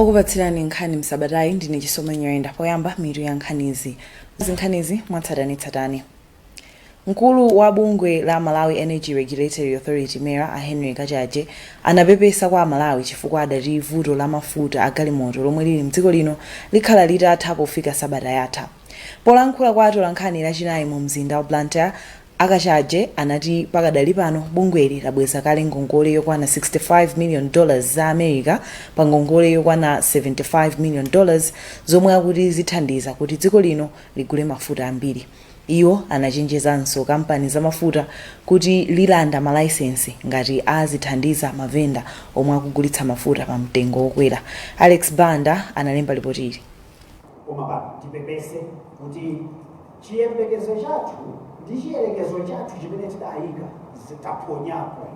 Okupatsirani nkhani msabatayi ndine Chisomo Nyirenda. Poyamba, mitu ya nkhanizi. Nkhanizi mwatsatanetsatane. Mkulu wa bungwe la Malawi Energy Regulatory Authority, MERA, a Henry Kachaje anapepesa kwa Amalawi chifukwa adati vuto la mafuta a galimoto lomwe lili mdziko lino likhala litatha pofika sabata yatha. Polankhula kwa atolankhani Lachinayi mu mzinda wa Blantyre, a Kachaje anati pakadali pano bungweli labweza kale ngongole yokwana $65 million za America pa ngongole yokwana $75 million, zomwe akuti zithandiza kuti dziko lino ligule mafuta ambiri. Iwo anachenjezanso kampani zamafuta kuti lilanda malaisensi ngati azithandiza mavenda omwe akugulitsa mafuta pa mtengo wokwera. Alex Banda analemba ripoti ili. Koma pano tipepese kuti chiyembekezo chathu ndi chiyerekezo chathu chimene tidayika zitaphonyako.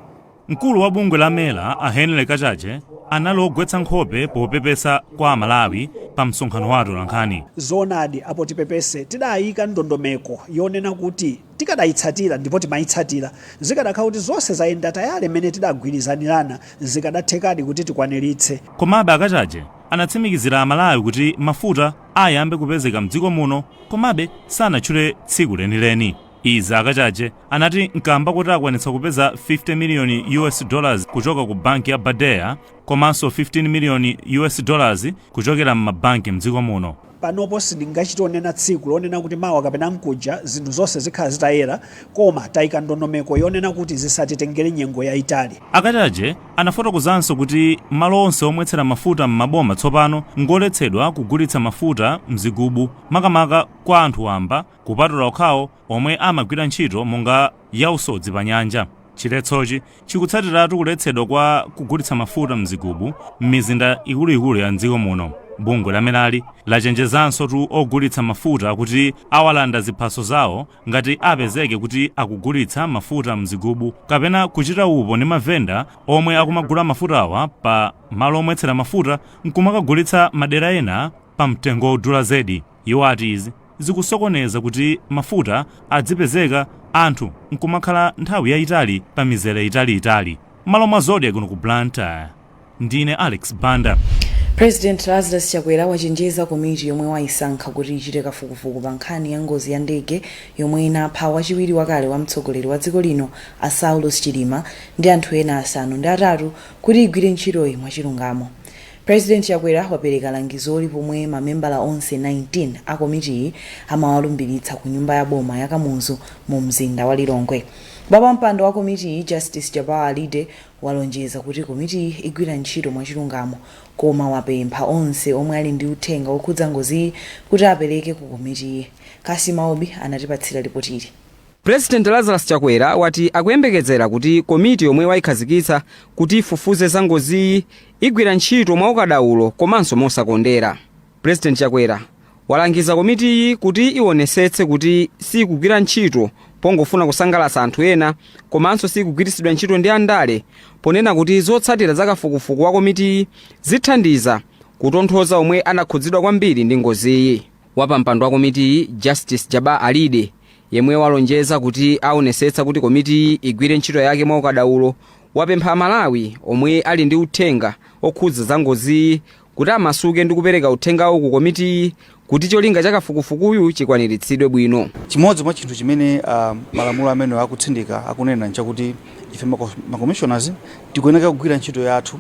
Mkulu wa bungwe la MERA, a Henry Kachaje, anali ogwetsa nkhope popepesa kwa Amalawi pa msonkhano wa atolankhani. Zoonadi, apo tipepese. Tidayika ndondomeko yonena kuti tikadayitsatira ndipo timayitsatira, zikadakhala kuti zonse zayenda tayale mmene tidagwirizanirana, zikadathekadi kuti tikwaniritse. Komabe a Kachaje anatsimikizira Amalawi kuti mafuta ayambe kupezeka mdziko muno, komabe sanatchule tsiku lenileni. Izi a Kachaje anati nkamba kuti akwanitsa kupeza $50 million kuchoka ku banki ya BADEA komanso $15 million kuchokera m'mabanki mdziko muno. Panopo sindingachitonena tsiku lonena kuti mawa kapena mkuja zinthu zonse zikhala zitayera, koma tayika ndondomeko yonena kuti zisatitengere nyengo yayitali. A Kachaje anafotokozanso kuti malo onse omwetsera mafuta m'maboma tsopano ngoletsedwa kugulitsa mafuta mzigubu, makamaka kwa anthu wamba, kupatula okhawo omwe amagwira ntchito monga yausodzi pa nyanja. Chiletsochi chikutsatiratu kuletsedwa kwa kugulitsa mafuta mzigubu m'mizinda ikuluikulu ya mdziko muno. Bungwe la MERA lachenjezanso tu ogulitsa mafuta kuti awalanda ziphaso zawo ngati apezeke kuti akugulitsa mafuta mzigubu kapena kuchita upo ndi mavenda omwe akumagula mafutawa pa malo omwetsera mafuta nkumakagulitsa madera ena pa mtengo wodula zedi. Iwo ati izi zikusokoneza kuti mafuta adzipezeka, anthu nkumakhala nthawi yayitali pa mizere italiitali. Malo mwa Zodiak kuno ku Blantyre, ndine Alex Banda. President Lazarus Chakwera wachenjeza komiti yomwe wayisankha kuti ichite kafukufuku pa nkhani ya ngozi ya ndege yomwe inapha wachiwiri wakale wa mtsogoleri wa dziko lino, a Saulos Chilima, ndi anthu ena 8 kuti igwire ntchitoyi mwachilungamo. President Chakwera wapereka langizoli pomwe mamembala onse 19 a komitiyi amawalumbiritsa ku nyumba ya boma ya Kamuzu mu mzinda wa Lilongwe. Wapampando wa komitiyi, Justice Jabbar Alide, walonjeza kuti komitiyi igwira ntchito mwachilungamo, koma wapempha onse omwe ali ndi uthenga wokhudza ngoziyi kuti apereke ku komitiyi. Kasima Obi anatipatsira ripotili. President Lazarus Chakwera wati akuyembekezera kuti komiti yomwe wayikhazikitsa kuti ifufuze za ngoziyi igwira ntchito mwaukadaulo komanso mosakondera. President Chakwera walangiza komitiyi kuti ionesetse kuti sikugwira ntchito pongofuna kusangalatsa anthu ena komanso sikugwiritsidwa ntchito ndi andale, ponena kuti zotsatira za kafukufuku wa komitiyi zithandiza kutonthoza omwe anakhudzidwa kwambiri ndi ngoziyi. Wapampando wa komitiyi, Justice Jabbar Alide, yemwe walonjeza kuti aonesetsa kuti komitiyi igwire ntchito yake mwaukadaulo, wapempha Amalawi omwe ali ndi uthenga okhudza za ngoziyi kuti amasuke ndi kupereka uthengawo ku komitiyi kuti cholinga cha kafukufukuyu chikwaniritsidwe bwino. Chimodzi mwa chinthu chimene malamulo amene akutsindika akunena nchakuti ife ma commissioners tikuyeneka kugwira ntchito yathu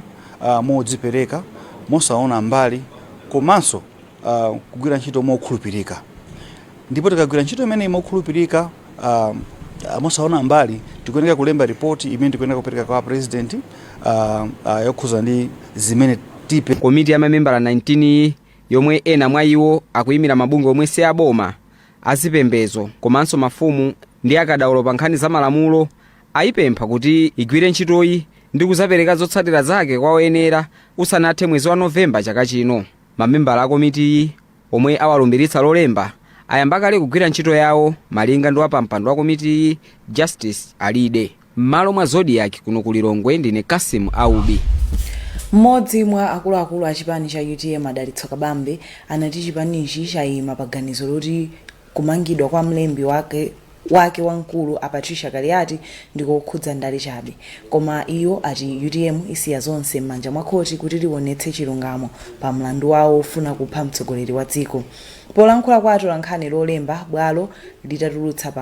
modzipereka, mosaona mbali, komanso kugwira ntchito mokhulupirika. Ndipo tikagwira ntchito imeneyi mokhulupirika, mosaona mbali, tikuyeneka kulemba ripoti imene tikuyeneka kupereka kwa president yokhuza ndi zimene tipe. Komiti ya mamembala 19 iyi, yomwe ena mwa iwo akuyimira mabungwe omwe si aboma, azipembedzo komanso mafumu ndi akadaulo pa nkhani za malamulo, ayipempha kuti igwire ntchitoyi ndi kuzapereka zotsatira zake kwa oyenera usanathe mwezi wa Novemba chaka chino. Mamembala a komitiyi omwe awalumbiritsa Lolemba ayamba kale kugwira ntchito yawo, malinga ndi wapampando wa komitiyi, Justice Alide. M'malo mwa Zodiak kuno ku Lilongwe, ndine Kasim Aubi. Mmodzi mwa akuluakulu a chipani cha UTM, Adalitso Kabambe, anati chipanichi chayima pa ganizo loti kumangidwa kwa mlembi wake Wake wamkulu a Patricia Kaliati ndikokhudza ndale chabe. Koma iwo ati UTM isiya zonse m'manja mwa khoti kuti liwonetse chilungamo pa mlandu wawo wofuna kupha mtsogoleri wa dziko. Polankhula kwa atolankhani Lolemba bwalo litatulutsa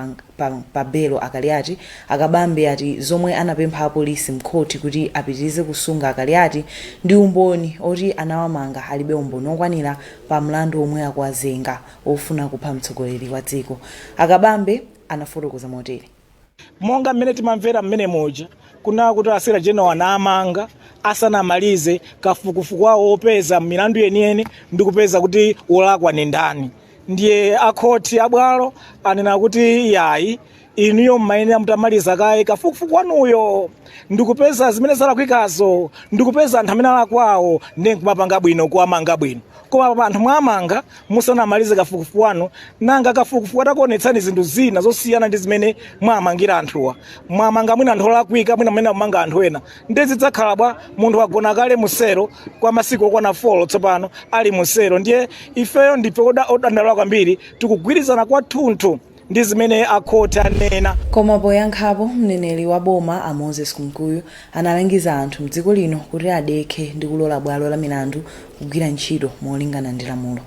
pa belo a Kaliati, a Kabambe ati zomwe anapempha apolisi mkhoti kuti apitirize kusunga a Kaliati ndi umboni oti anawamanga alibe umboni okwanira pa mlandu omwe akuwazenga ofuna kupha mtsogoleri wa dziko. A Kabambe anafotokoza motere. Monga mmene timamvera mmene muja kunena kuti a Attorney General anamanga asanamalize kafukufuku wawo opeza milandu yeniyeni ndi kupeza kuti wolakwa ni ndani. Ndiye akhoti, abwalo anena kuti yayi, inuyo mmayenera mutamaliza kaye kafukufuku wanuyo ndikupeza zimene zalakwikazo, ndikupeza anthu amene alakwawo, ndiye nkumapanga bwino kuwamanga bwino. Koma anthu mwamanga musanamalize kafukufuku wanu, nanga kafukufuku atakuonetsani zinthu zina zosiyana ndi zimene mwamangira anthuwa, mwamanga mwina anthu olakwika, mwina mmene amanga anthu ena, ndiye zidzakhala bwa? Munthu wagona kale muselo kwa masiku okwana 4, tsopano ali muselo. Ndiye ifeyo ndife odandaula kwambiri, tikugwirizana kwathunthu ndi zimene akhoti anena. Koma poyankhapo, mneneri wa boma a Moses Kunkuyu analangiza anthu mdziko lino kuti adekhe ndi kulola bwalo la milandu kugwira ntchito molingana ndi lamulo.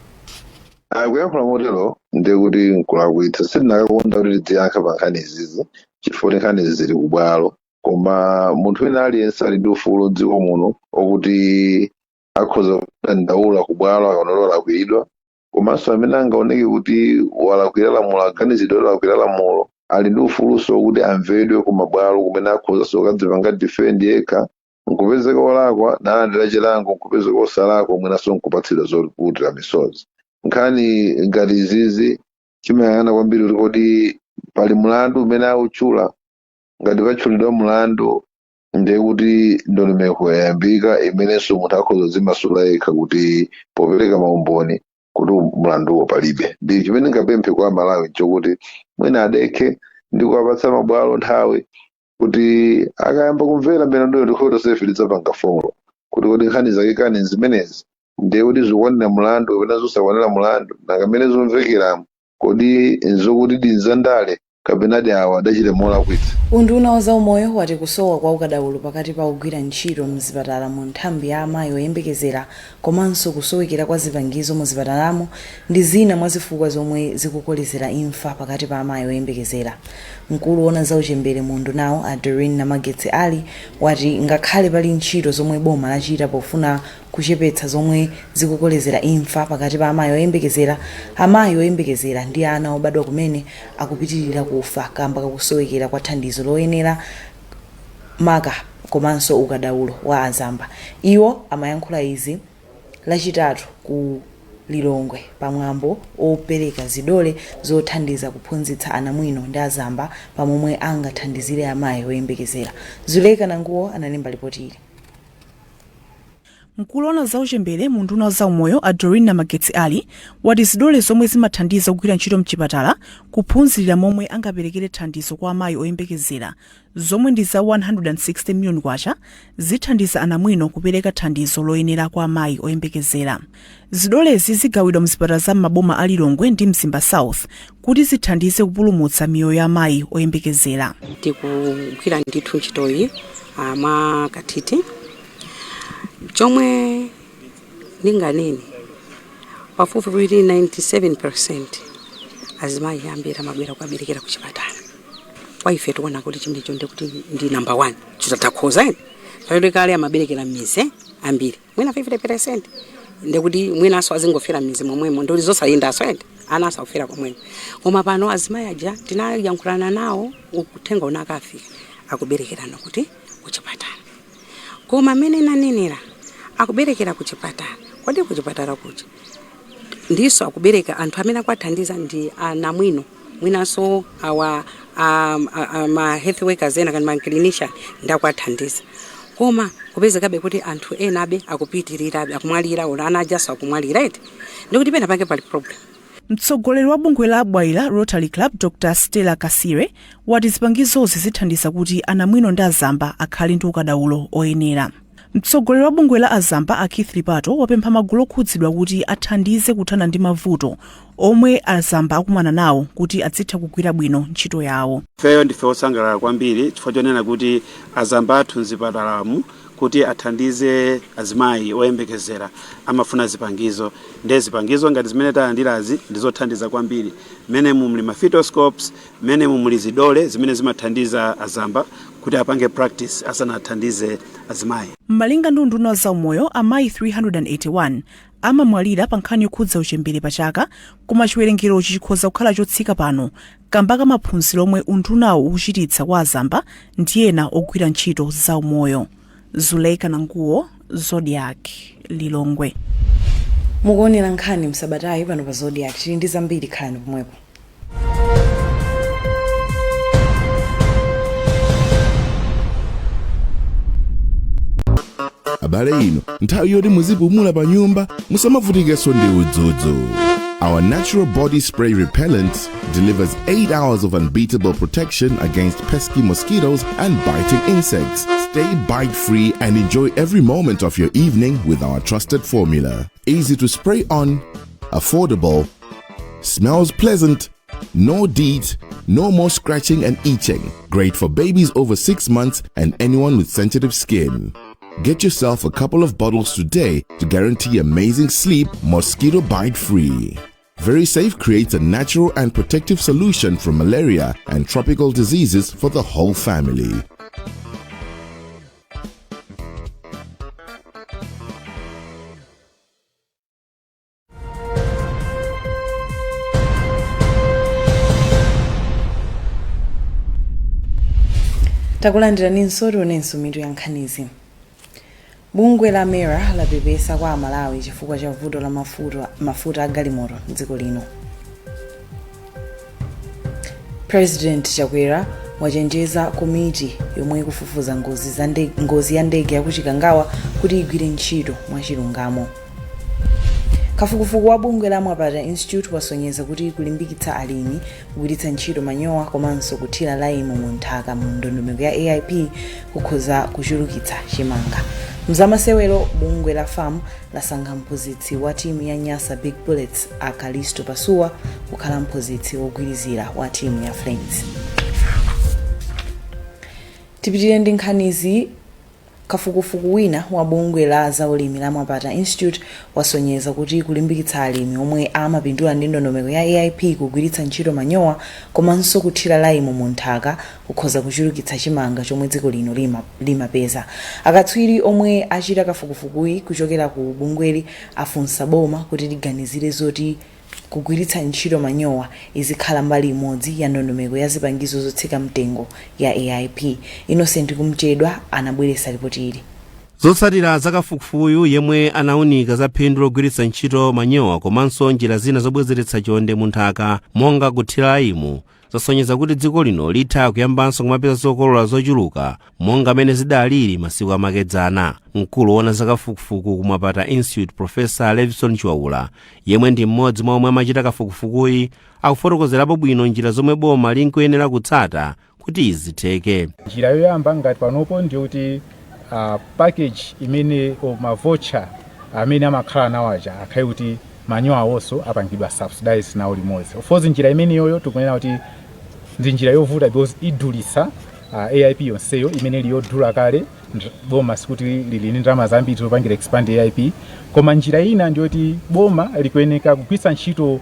Kuyankhula motero ndiye kuti nkulakwitsa. Sindinakakonda kuti tidziyankha pa nkhani izizi chifukwa kuti nkhani izi zili kubwalo, koma munthu wina aliyense ali ndi ufulu mdziko muno okuti akhoza kudandaula kubwalo akaona kuti walakwiridwa, komanso amene angaoneke kuti walakwira lamulo, aganizidwe walakwira lamulo, ali ndi ufuluso kuti amvedwe ku mabwalo kumene akhozanso kukadzipanga defend yekha, nkupezeka olakwa nalandira chilango, nkupezeka osalakwa mwinanso nkupatsidwa zoputira misozi. Nkhani ngati izizi chimayang'ana kwambiri kuti kodi pali mlandu umene autchula. Ngati patchulidwa mlandu, ndiye kuti ndondomeko yayambika imenenso munthu akhoza kudzimasula yekha kuti popereka maumboni kuti mlanduwo palibe. Ndi chimene ngapemphe kwa Malawi chokuti mwina adekhe ndi kuwapatsa mabwalo nthawi kuti akayamba kumvera milanduyo, ndikhoto sefe tidzapanga follow kuti kodi nkhani zake kani zimenezi, ndiye kuti zikwanira mlandu kapena zosakwanira mlandu, nanga mmene zomvekeramo kodi nzokuti ndi zandale kapena di awa adachita molakwitsa. Unduna wa zaumoyo wati kusowa kwa ukadaulo pakati pa ogwira ntchito mzipatala mu nthambi ya amayi oyembekezera komanso kusowekera kwa zipangizo mu zipatalamo ndi zina mwa zifukwa zomwe zikukolezera imfa pakati pa amayi oyembekezera. Mkulu woona zauchembere mu undunawo, a Doreen Namagetsi Ali, wati ngakhale pali ntchito zomwe boma lachita pofuna kuchepetsa zomwe zikukolezera imfa pakati pa amayi oyembekezera, amayi oyembekezera ndi ana obadwa kumene akupitirira kufa kamba kakusowekera kwa thandizo loyenera maka komanso ukadaulo wa azamba. Iwo amayankhula izi Lachitatu ku Lilongwe pamwambo opereka zidole zothandiza kuphunzitsa anamwino ndi azamba pamomwe angathandizire amayi oyembekezera. Zuleka Nanguwo analemba ripoti ili. Mkulu woona zauchembere mu unduna wa zaumoyo, a Doreen Namagetsi Ali, wati zidole zomwe zimathandiza kugwira ntchito mchipatala kuphunzirira momwe angaperekere thandizo kwa amayi oyembekezera, zomwe ndi za 160 miliyoni kwacha, zithandiza anamwino kupereka thandizo loyenera kwa amayi oyembekezera. Zidolezi zigawidwa mzipatala za m'maboma a Lilongwe ndi Mzimba South kuti zithandize kupulumutsa miyoyo ya amayi oyembekezera. Tikugwira ndithu ntchitoyi mwa kathithi. Chomwe ndinganene, pafupifupi 97% azimayi ambiri amabwera kukaberekera ku chipatala. Kwa ife tikuona kuti chimenecho ndikuti ndi number one chitatha ene pamene kale amaberekera m'mizi ambiri, mwina 50%, ndikuti mwinanso azingofera m'mizi momwemo, ndikuti zosayendanso ende ana asakufera komwemo. Koma pano azimayi aja tinayankhulana nawo, uthenga unakafika, akuberekerana kuti kuchipatala. Koma mmene nanenera, akuberekera kuchipatala, kodi kuchipatala kuja ndiso akubereka anthu amene akuwathandiza ndi anamwino, mwinanso awa ma health workers ena kani ma clinician ndi akuwathandiza, koma kupezekabe kuti anthu ena abe akupitirira, akumwalira, olo ana ajaso akumwalira eti, ndikuti pena pake pali problem. Mtsogoleri wa bungwe la Bwaila Rotary Club, Dr Stella Kasire, wati zipangizozi zithandiza kuti anamwino ndi azamba akhale ndi ukadaulo oyenera. Mtsogoleri wa bungwe la azamba a Keith Lipato wapempha magulu okhudzidwa kuti athandize kuthana ndi mavuto omwe azamba akumana nawo kuti azitha kugwira bwino ntchito yawo. Ifeyo ndife osangalala kwambiri chifukwa chonena kuti azamba athu mzipatalamu kuti athandize azimayi oyembekezera amafuna zipangizo. Ndiye zipangizo ngati zimene talandirazi ndizothandiza kwambiri. Mmenemu muli ma fetoscopes, mmenemu muli zidole zimene zimathandiza azamba kuti apange practice asanathandize azimayi. Malinga ndi unduna wa zaumoyo, amayi 381 amamwalira pa nkhani yokhudza uchembere pa chaka, koma chiwerengerochi chikhoza kukhala chotsika pano kamba ka maphunziro omwe undunawo ukuchititsa kwa azamba ndi ena ogwira ntchito zaumoyo. Zuleika Nanguwo, Zodiak, Lilongwe. Mukuonera nkhani msabatayi pano pa Zodiak. Tili ndi zambiri, khalani pomwepo. Abale inu, nthawi yoti muzipumula pa nyumba musamavutikenso ndi udzudzu. Our natural body spray repellent delivers 8 hours of unbeatable protection against pesky mosquitoes and biting insects. Stay bite free and enjoy every moment of your evening with our trusted formula. Easy to spray on, affordable, smells pleasant, no DEET, no more scratching and itching. Great for babies over 6 months and anyone with sensitive skin. Get yourself a couple of bottles today to guarantee amazing sleep, mosquito bite free. Very Safe creates a natural and protective solution from malaria and tropical diseases for the whole family. Takulandiraninso. Tionenso mitu ya nkhanizi. Bungwe la MERA lapepesa kwa Amalawi chifukwa cha vuto la mafuta a galimoto mdziko lino. President Chakwera wachenjeza komiti yomwe ikufufuza ngozi ya ndege ya kuchikangawa kuti igwire ntchito mwachilungamo. Kafukufuku wa bungwe la Mwapata Institute wasonyeza kuti kulimbikitsa alimi kugwiritsa ntchito manyowa komanso kuthira laimu mu nthaka mu ndondomeko ya AIP kukhoza kuchulukitsa chimanga. Mzamasewero, bungwe la FAM lasankha mphunzitsi wa timu ya Nyasa Big Bullets a Kalisto Pasuwa kukhala mphunzitsi wogwirizira wa timu ya Flames. Tipitire ndi nkhanizi. Kafukufuku wina wa bungwe la zaulimi la Mwapata Institute wasonyeza kuti kulimbikitsa alimi omwe amapindula ndi ndondomeko ya AIP kugwiritsa ntchito manyowa komanso kuthira laimu mu nthaka kukhoza kuchulukitsa chimanga chomwe dziko lino limapeza. Akatswiri omwe achita kafukufukuyi kuchokera ku bungweli afunsa boma kuti liganizire zoti kugwiritsa ntchito manyowa izikhala mbali imodzi ya ndondomeko ya zipangizo zotsika mtengo ya AIP. Innocent Kumchedwa anabweretsa ripoti ili. Zotsatira za kafukufukuyu yemwe anawunika za phindu logwiritsa ntchito manyowa komanso njira zina zobwezeretsa chonde mu nthaka monga kuthira laimu zasonyeza kuti dziko lino litha kuyambanso kumapeza zokolola zochuluka monga mmene zidalili masiku amakedzana. Mkulu woona zakafukufuku ku Mwapata Institute, Professor Levison Chiwaula, yemwe ndi mmodzi mwa omwe amachita kafukufukuyi, akufotokozerapo bwino njira zomwe boma linkuyenera kutsata kuti izi zitheke. Njira yoyamba ngati panopo ndiyoti package imene o ma voucher amene amakhala nawo aja akhale kuti manyowa awonso apangidwa subsidize nawo limodzi. Of course, njira imeneyoyo tikunena kuti ndi njira yovuta because idulitsa AIP yonseyo imene ili yodula kale. Boma sikuti lili ndi ndalama zambiri zopangira expand AIP, koma njira ina ndiyoti boma likuyeneka kugwiritsa ntchito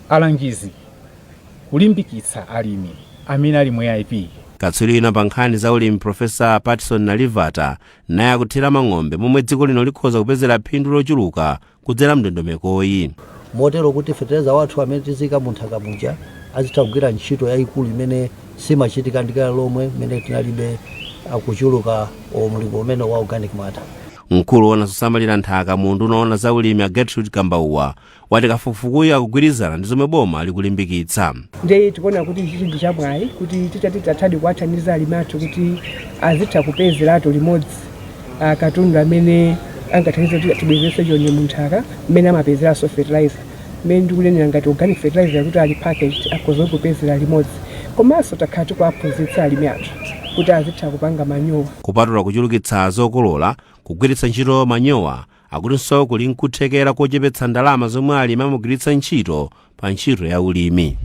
alangizi kulimbikitsa alimi amene ali mu AIP. Katswiri wina pa nkhani za ulimi, Professor Patson Nalivata, naye akuthira mang'ombe momwe dziko lino likhoza kupezera phindu lochuluka kudzera mndondomekoyi. Motero kuti fetereza wathu amene tizika munthaka muja azitha kugwira ntchito yayikulu imene simachitika ndikale lomwe mmene tinalibe akuchuluka mlingo umene wa organic matter. Mkulu woona zosamalira nthaka mu unduna woona za ulimi a Gertrude Kambauwa wati kafukufukuyu akugwirizana ndi zomwe boma likulimbikitsa. Ndiye tikuona kuti ichi ndi chamwayi kuti titati tathadi kuwathandiza alimi athu kuti azitha kupezeratu limodzi katundu amene angathandize kuti tibwezeretse chonde munthaka mmene amapezeranso fertilizer mmene ndikunenera ngati organic fertilizer kuti ali packaged akhoza kupezera limodzi. Komanso takhala tikuwaphunzitsa alimi athu. Kuti azitha kupanga manyowa. Kupatula kuchulukitsa zokolola, kugwiritsa ntchito manyowa akutinso kuli nkuthekera kochepetsa ndalama zomwe alimi amagwiritsa ntchito pa ntchito ya ulimi.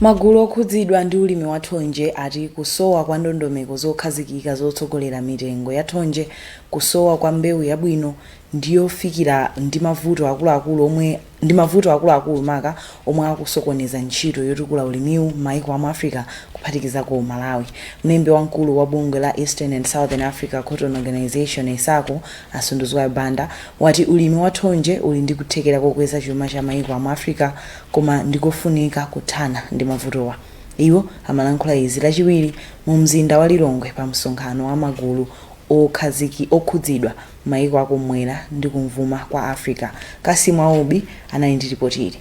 Magulu okhudzidwa ndi ulimi wa thonje ati kusowa kwa ndondomeko zokhazikika zotsogolera mitengo ya thonje, kusowa kwa mbewu yabwino ndiyofikira ndi mavuto akuluakulu maka omwe akusokoneza ntchito yotukula ulimiwu m'maiko amu Africa, kuphatikizako Malawi. Mlembi wamkulu wa bungwe la Eastern and Southern Africa Cotton Organization, ESACO, a Sunduzwayo Banda, wati ulimi wa thonje uli ndi kuthekera kokweza chuma cha maiko amu Africa, koma ndikofunika kuthana ndi mavutowa. Iwo amalankhula izi Lachiwiri mu mzinda wa Lilongwe pa msonkhano wa magulu okhudzidwa maiko akumwera ndi kumvuma kwa Africa. Kasimu Aubi anali ndi ripoti ili.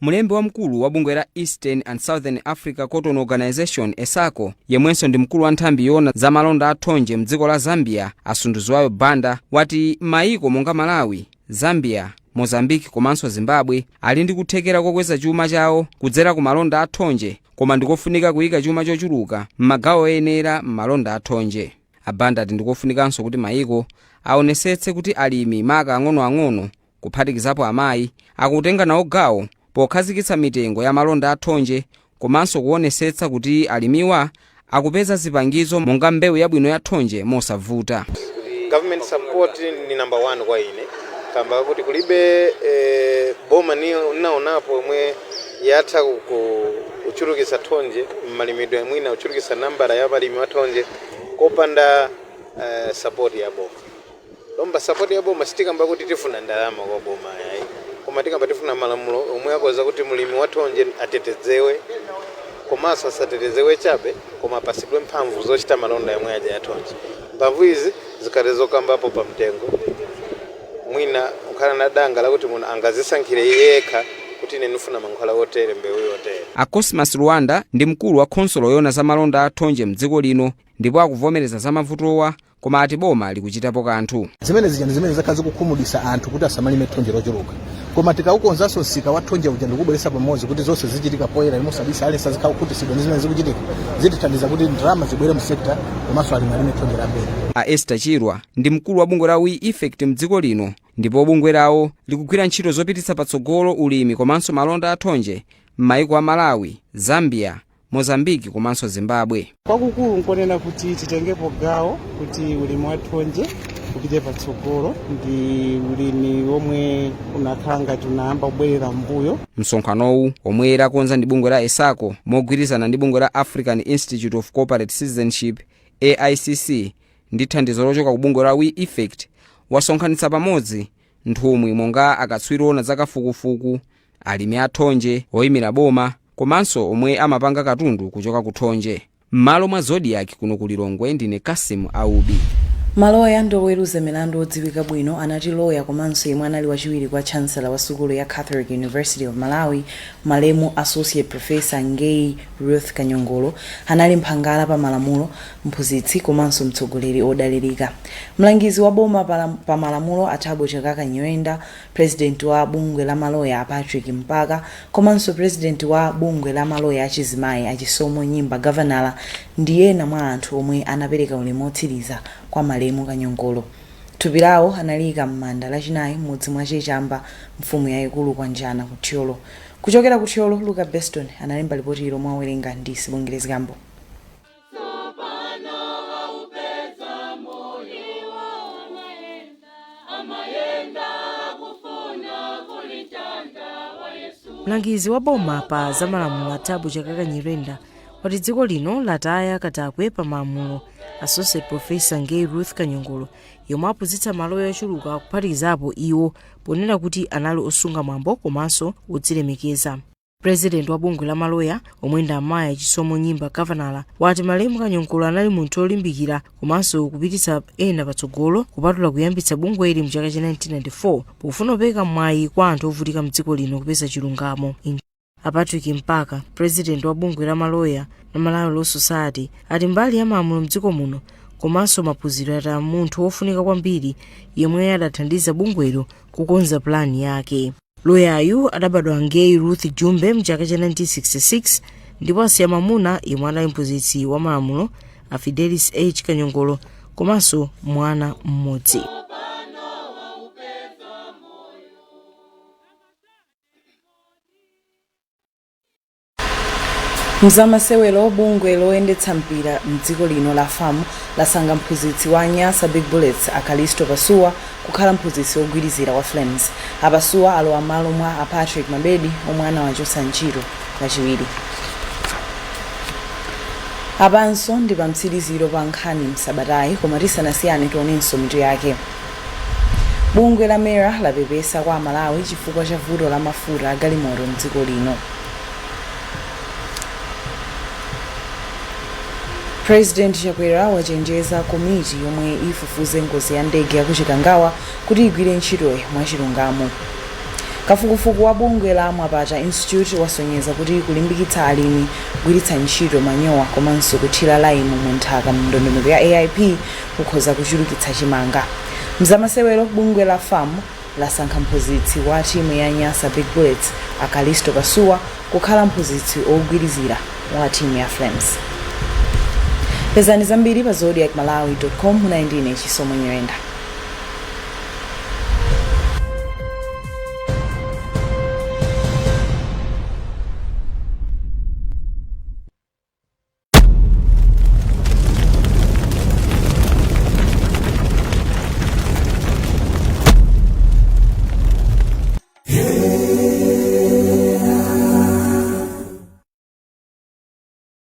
Mlembi wamkulu wa bungwe la Eastern and Southern Africa Cotton Organization, ESACO, yemwenso ndi mkulu wa nthambi yoona za malonda a thonje mdziko la Zambia, a Sunduzwayo Banda, wati maiko monga Malawi, Zambia, Mozambique komanso Zimbabwe ali ndi kuthekera kokweza chuma chawo kudzera ku malonda a thonje, koma ndikofunika kuyika chuma chochuluka m'magawo oyenera m'malonda a thonje. A Banda ati ndikofunikanso kuti maiko aonesetse kuti alimi, maka ang'onoang'ono kuphatikizapo amayi, akutenga nawo gawo pokhazikitsa mitengo ya malonda a thonje, komanso kuonesetsa kuti alimiwa akupeza zipangizo monga mbewu yabwino ya thonje mosavuta. Government support ni number one kwa ine, kamba kuti kulibe boma naonapo omwe yatha kuchulukitsa thonje mmalimidwe, mwina kuchulukitsa nambala ya balimi wa thonje kopanda support ya boma. Lomba support ya boma, sitikamba kuti tifuna ndalama kwa boma, yayi, koma tikamba tifuna malamulo omwe akoza kuti mulimi wa thonje atetezewe, komanso asatetezewe chabe, koma apasidwe mphamvu zochita malonda yomwe aja ya thonje. Mphamvu izi zikhale zokambapo pa mtengo, mwina kukhala na danga lakuti munthu angazisankhire iye yekha kuti ine ndifuna mankhwala otere, mbewu yotere. A Cosmas Rwanda ndi mkulu wa khonsolo yoona za malonda a thonje mdziko lino, ndipo akuvomereza za mavutowa, koma ati boma likuchitapo kanthu. Zimene zija ndi zimene zakhala zikukhumudwitsa anthu kuti asamalime thonje lochuluka, koma tikaukonzanso msika wa thonje uja ndikubweretsa pamodzi kuti zonse zichitika poyera, mosabisa, aliyense azikhala kukhutitsidwa ndi zimene zikuchitika, zitithandiza kuti ndalama zibwere mu sector komanso alimi alime thonje lambiri. A Esther Chirwa ndi mkulu wa bungwe la We Effect mdziko lino, ndipo bungwe lawo likugwira ntchito zopititsa patsogolo ulimi komanso malonda a thonje m'mayiko a Malawi, Zambia, Mozambiki komanso Zimbabwe. Kwakukulu nkonena kuti titengepo gawo kuti ulimi wa thonje upite patsogolo. Ndi ulimi womwe unakhala ngati unayamba kubwerera mbuyo. Msonkhanowu, omwe lakonza ndi bungwe la ESACO mogwirizana ndi bungwe la African Institute of Corporate Citizenship, AICC, ndi thandizo lochoka ku bungwe la We Effect, wasonkhanitsa pamodzi nthumwi monga akatswiri ona zakafukufuku, alimi athonje, oyimira boma komanso omwe amapanga katundu kuchoka ku thonje. M'malo mwa Zodiak kuno ku Lilongwe, ndine Kasim Aubi. Maloya ndi oweruza milandu odziwika bwino anati loya komanso yemwe anali wachiwiri kwa chancellor wa sukulu ya Catholic University of Malawi, malemu Associate Professor Ngei Ruth Kanyongolo, anali mphangala pa malamulo, mphunzitsi komanso mtsogoleri odalirika. Mlangizi wa boma pa malamulo a Thabo Chakaka Nyirenda, president wa bungwe la maloya a Patrick Mpaka, komanso president wa bungwe la maloya achizimayi Achisomo Nyimba Gavanala ndi ena mwa anthu omwe anapereka ulemu otsiriza kwa malemu Kanyongolo. Thupi lawo analiyika m'manda Lachinayi m'mudzi mwa Chechamba, mfumu yayikulu Kwanjana ku Thyolo. Kuchokera ku Thyolo, Luka Beston analemba lipoti ilo, mwawerenga ndi Sibongile Zikambo. Tsopano aupeza moyo, amayenda kufuna kulitanda wa Yesu. Mlangizi wa boma pa zamalamulo a Thabo Chakaka Nyirenda wati dziko lino lataya katakwe pa malamulo, Associate Professor Ngei Ruth Kanyongolo, yomwe aphunzitsa maloya ochuluka kuphatikizapo iwo, ponena kuti anali osunga mwambo komanso odzilemekeza. Purezidenti wa bungwe la maloya, omwe ndi amayi Chisomo Nyimba Gavanala, wati malemu Kanyongolo anali munthu olimbikira komanso kupititsa ena patsogolo, kupatula kuyambitsa bungweli mchaka cha 1994 pofuna kupereka mwayi kwa anthu ovutika mdziko lino kupeza chilungamo. A Patrick Mpaka, purezidenti wa bungwe la maloya la Malawi Law Society, ati mbali ya malamulo mdziko muno komanso maphunziro, ataya munthu wofunika kwambiri yemwe adathandiza bungwelo kukonza plani yake. Loyayu adabadwa Ngei Ruth Jumbe mchaka cha 1966. Ndipo asiya mamuna yemwe anali mphunzitsi wa malamulo, a Fidelis H Kanyongolo, komanso mwana mmodzi. Mzamasewero, bungwe loyendetsa mpira mdziko lino la FAM lasankha mphunzitsi wa Nyasa Big Bullets, a Calisto Pasuwa, kukhala mphunzitsi wogwirizira wa Flames. A Pasuwa alowa malo mwa a Patrick Mabedi omwe anawachotsa ntchito Lachiwiri. Apanso ndi pa mtsiriziro pa nkhani msabatayi, koma tisanasiyane tionenso mitu yake. Bungwe la MERA lapepesa kwa Amalawi chifukwa cha vuto la mafuta a galimoto mdziko lino. President Chakwera wachenjeza komiti yomwe ifufuze ngozi ya ndege ya ku Chikangawa kuti igwire ntchitoyi mwachilungamo. Kafukufuku wa bungwe la Mwapata Institute wasonyeza kuti kulimbikitsa alimi kugwiritsa ntchito manyowa komanso kuthira laimu mu nthaka mu ndondomeko ya AIP kukhoza kuchulukitsa chimanga. Mzamasewero, bungwe la FAM lasankha mphunzitsi wa timu ya Nyasa Big Bullets, a Calisto Pasuwa, kukhala mphunzitsi wogwirizira wa timu ya Flames. Pezani zambiri pa zodiakmalawi.com. Munali ndine Chisomo Nyirenda.